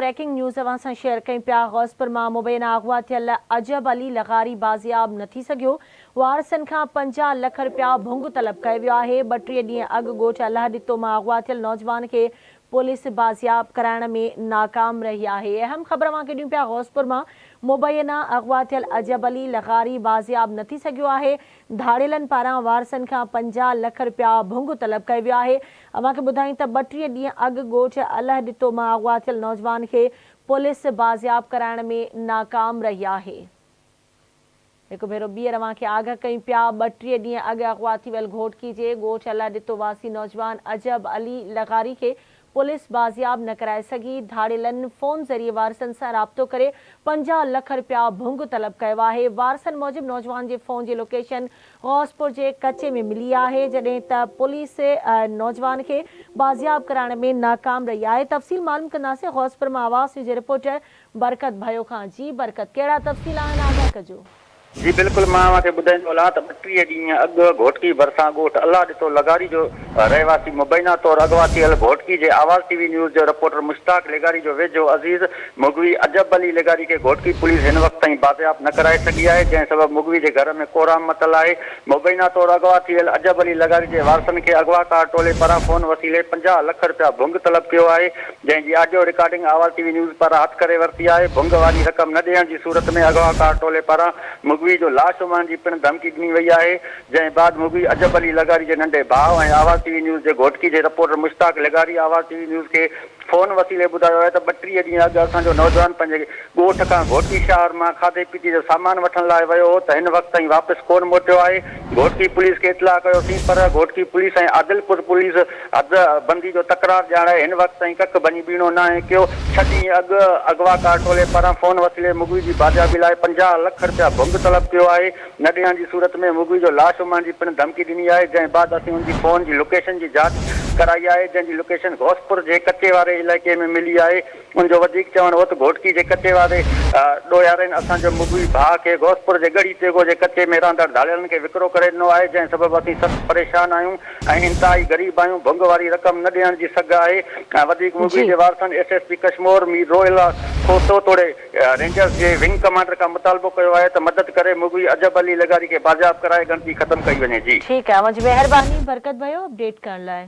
Breaking news اوهان سان share ڪيون پيا غوثپور مان مبينا اغوا ٿيل عجب علي لغاري بازياب نه ٿي سگهيو، وارثن کان 50 لک رپيا ڀنگ طلب ڪيو ويو آهي، 32 ڏينهن اڳ ڳوٺ الله ڏتو مان اغوا ٿيل نوجوان کي پوليس بازياب ڪرائڻ ۾ ناڪام رهي آهي، اهم خبر اوهان کي ڏيون پيا غوثپور مان مبينا اغوا ٿيل عجب علي لغاري بازياب نه ٿي سگهيو آهي، ڌاڙيلن پاران وارثن کان 50 لک رپيا ڀنگ طلب ڪيو ويو آهي، اوهان کي ٻڌايون ته 32 ڏينهن اڳ ڳوٺ الهه ڏتو مان اغوا ٿيل نوجوان کي پوليس بازياب ڪرائڻ ۾ ناڪام رهي آهي. هڪ ڀيرو ٻيهر اوهان کي آگهه ڪيون پيا، 32 ڏينهن اڳ اغوا ٿي ويل گهوٽڪي جي ڳوٺ الله ڏتو واسي نوجوان عجب علي لغاري کي پوليس بازياب نه ڪرائي سگهي، ڌاڙيلن فون ذريعي وارثن سان رابطو ڪري 50 لک رپيا ڀنگ طلب ڪيو آهي، وارثن موجب نوجوان جي فون جي لوڪيشن غوثپور جي ڪچي ۾ ملي آهي، جڏهن ته پوليس نوجوان کي بازياب ڪرائڻ ۾ ناڪام رهي آهي، تفصيل معلوم ڪنداسين غوثپور مان آواز نيوز جي رپورٽر برڪت ڀيو کان جي برڪت ڪهڙا تفصيل آهن آگاهه ڪجو. جي بلڪل مان اوهان کي ٻڌائيندو هلان ته 32 ڏينهن اڳ گهوٽڪي ڀرسان ڳوٺ الله ڏتو لغاري جو رهواسي مبينا طور اغوا ٿيل گهوٽڪي جي آواز ٽي وي نيوز جو رپورٽر مشتاق لغاري جو ويجهو عزيز مغوي عجب علي لغاري کي گهوٽڪي پوليس هن وقت تائين بازياب نه ڪرائي سگهي آهي جنهن سبب مغوي جي گهر ۾ ڪهرام متل آهي مبينا طور اغوا ٿي ويل عجب علي لغاري جي وارثن کي اغواڪار ٽولي پاران فون وسيلي 50 لک رپيا ڀنگ طلب ڪيو آهي جنهن جي audio recording Awaz T V news پاران هٿ ڪري ورتي آهي، ڀنگ واري رقم نه ڏيڻ جي صورت ۾ اغواڪار ٽولي پاران مغوي جو لاش اماڻڻ جي پڻ ڌمڪي ڏني وئي آهي، جنهن بعد مغوي عجب علي لغاري جي ننڍي ڀاء ۽ آواز ٽي وي نيوز جي گهوٽڪي جي رپورٽر مشتاق لغاري آواز ٽي وي نيوز کي فون وسيلي ٻڌايو آهي ته 32 ڏينهن اڳ اسان جو نوجوان پنهنجي ڳوٺ کان گهوٽڪي شهر مان کاڌي پيتي جو سامان وٺڻ لاء ويو هو ته هن وقت تائين واپس ڪونه موٽيو آهي، گهوٽڪي پوليس کي اطلاع ڪيوسين پر گهوٽڪي پوليس ۽ عادلپور پوليس حد بندي جو تڪرار ڄاڻائي هن وقت تائين ڪک ڀڃي ٻيڻو ناهي ڪيو. ڇهه ڏينهن اڳ اغواڪار ٽولي پاران فون وسيلي مغوي جي بازيابي لاء 50 لک رپيا ڀنگ طلب ڪيو آهي، نه ڏيڻ جي صورت ۾ مغوي جو لاش اماڻڻ جي پڻ ڌمڪي ڏني آهي، جنهن بعد اسين ان جي فون جي لوڪيشن جي جاچ ڪرائي آهي، جنهن جي لوڪيشن غوثپور جي ڪچي واري علائقي ۾ ملي آهي. ان جو وڌيڪ چوڻ هو ته گهوٽڪي جي ڪچي واري ڏوهيارين اسان جو مغوي ڀاء کي غوثپور جي ڳڙهي تيغو جي ڪچي ۾ رهندڙ ڌاڙيلن کي وڪرو ڪري ڏنو آهي، جنهن سبب اسين سخت پريشان آهيون ۽ انتهائي غريب آهيون، ڀنگ واري رقم نه ڏيڻ جي سگهه آهي ۽ وڌيڪ مغوي جي وارثن S S P Kashmore Mir Rohilla Khoso توڙي رينجرز جي ونگ ڪمانڊر کان مطالبو ڪيو آهي ته مدد ڪري مغوي عجب علي لغاري کي بازياب ڪرائي ڳڻتي ختم ڪئي وڃي جي. ٺيڪ آهي اوهان جي مهرباني برڪت ڀيو اپڊيٽ ڪرڻ لاء.